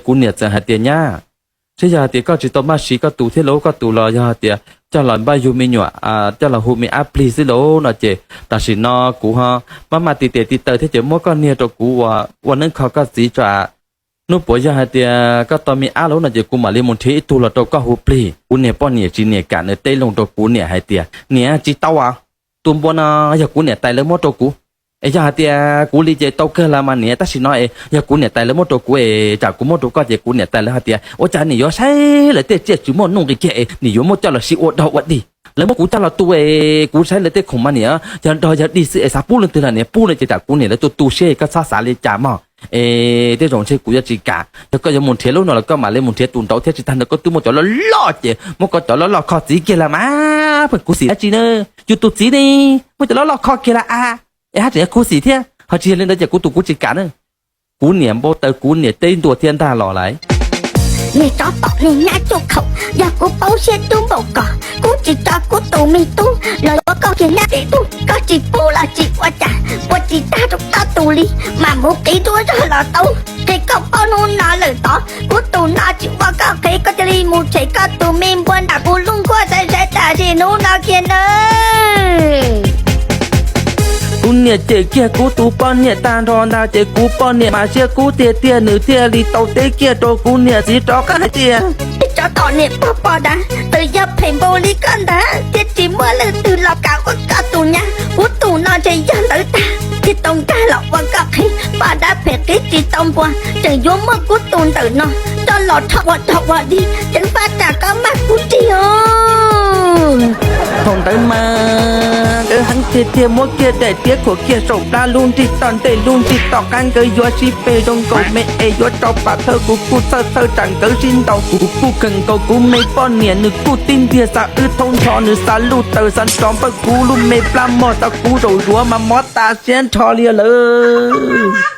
Kuv niam txawm hais tias, Nyab, seb yog hais tias koj tsis tau maj siv koj tus thiab lauj, koj tus los yog hais tias coj los npaj yug me nyuam, coj los hu me ab plig xwb lauj no ces tam sim no kuv ho maj maj tis tes tis taw thiab ces muab koj niag rau kuv ua neeb kho koj txiv tso. Hnub puav yog hais tias koj tau me ab lauj no ces kuv mam li mus nrhiav ib tug los rau koj hu plig. Kuv niag poj niam tsis niam kam, nws teb loo rau kuv niam hais tias, Niam, tsis tau as, tus npua no yog kuv niam tais lawv muab rau kuv. Es yog hais tias kuv li ces tau kawg los mas niam, tab sis no es yog kuv niam tais lawv muab rau kuv es tsam kuv muab rau koj ces kuv niam tais lawv hais tias ua cas niam yuav saib lawv tej tsiaj tsis muaj nuj nqis kiag es niam yuav muab coj los siv ua dog ua dig. Lawv muab kuv coj los tu es kuv saib lawv tej khoom mas niam yog dog yog dig xwb es xav pub leej twg los niam pub no ces tsam kuv niam lawv tu tu siab, koj txhob xav li cas mog. Es tej zaum ntshe kuv yuav tsis kam, yog koj yuav mus nrhiav lub no los koj mam li mus nrhiav tus nraud thiab, tsis tag ntawd koj twb muaj cov loj loj ces muab koj cov loj loj kho txiv kiag los mas pheej khuv xim dab tsi na. Yus tus txiv ne, muab cov loj loj kho kiag los a, es haj tseem yuav khuv xim thiab, ho tsis yog li ntawd ces kuv tus kuv tsis kam na. Kuv niam npau taws, kuv niam teb ntua thiab ntag los lawm. Niag tsov tom niag nyab cuj khaum, yog kuv paub siab dub npaum ko, kuv tsis tso kuv tus me tub los ua koj kiag nyab tim tub, koj tsis pub los tsis ua cas, ua tsis tag rau koj tus li, mam mus qiv duab zog los tau. Qhia koj paub hnub no lawm tod, kuv tus no tsis ua koj qhev, koj cia li mus tshem koj tus me npua nram kuv lub nkuaj zaiv zaiv tam sim hnub no kiag nawb. Kuv niam cem kiag kuv tus poj niam tag nrho ntag ces kuv poj niam mas siab kub tiag tiag, nws thiaj li tau teb kiag rau kuv niam txiv rov qab hais tias, Tsov tom niam pog poj dab, txawm yog phem npaum li koj ntag thiab tsis muaj leej twg los kam ua koj tus nyab. Kuv tus no ntshe yog ntawd tag thiaj tau nkag los ua koj qhev. Poj dab phem qhib tsis tau npua, tseem yuav muab kuv tus ntawm no coj los rho ua dog ua dig, ceev faj tsam koj mag kuv rig os. Thaum ntawd mas nkawd heev tiag tiag, muab kiag daim tiab khuam kiag saum plab, lub nrig toj ntej lub nrig toj qab, nkawd yuav sib peg zoo nkaus me es yuav tso pam thawj. Kuv kuj txhawj txhawj tsam nkawd sib ntaus, kuv kuj kheem nkaus kuv me poj niam, nws kuj tib ntiag xav wb thoob nrho, nws xav luj taws xav nrov npawj kuv lub me plab mog, tau kuv zaum zuav mas mob tas siab nrho li lawm.